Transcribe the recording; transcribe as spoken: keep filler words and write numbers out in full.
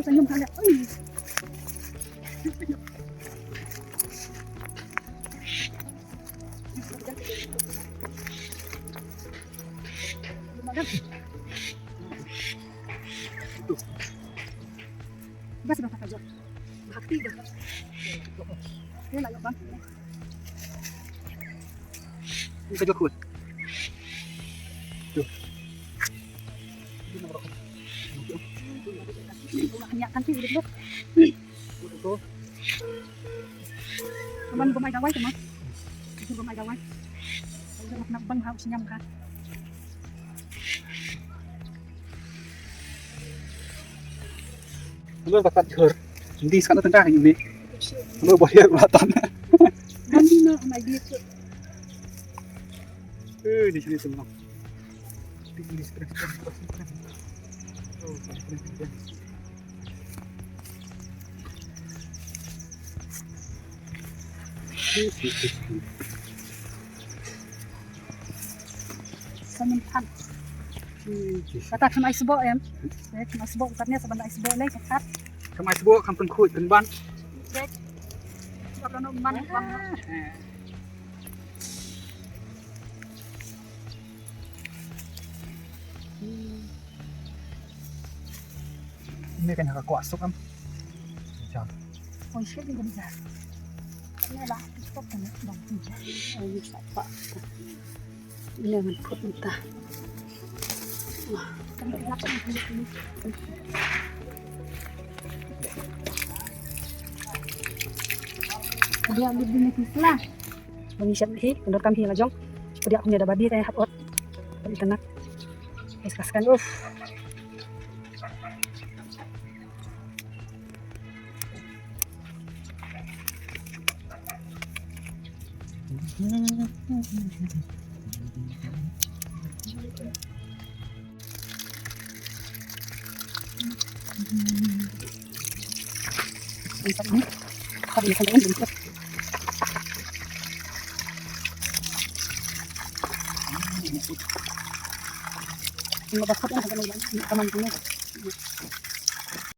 Senyum sangat. Ui. Bas dah tak jawab. Hati dah. Dia lah, bang. Ini saja kuat. Tuh. Nak kenyang kan sih, udah. Tuh. Kaman gumai dawai tu, Mak. Itu gumai dawai. Udah nak bang, harus nyam kan. Hello, bakat jor. Hindi sekarang tengah ini. Hello, boleh aku latan. Hindi na, may dito. Eh, di sini semua. Hindi sekarang. Oh, sekarang. Sa ngin than. Kata kham ai sboh em. Eh, kham ai sboh, katne sa ban ai sboh lei, sa khat. Kham ai sboh, kham pynkhuid pynban. Dek. Sa kano man bang. Eh. Ini kan ka kwah suk am. Jam. Oi, shit, ini kan jam. Ini lah, stop kan, bang. Oi, ini siapa? Ini kan put entah. Wah, kan kenapa ini? Dia ambil dunia lah. Bang Ishak hi, kendor kam hi la jong. Pdiak kumne da babi tang hap ot. Pdiak kena. Guys, kaskan, uff.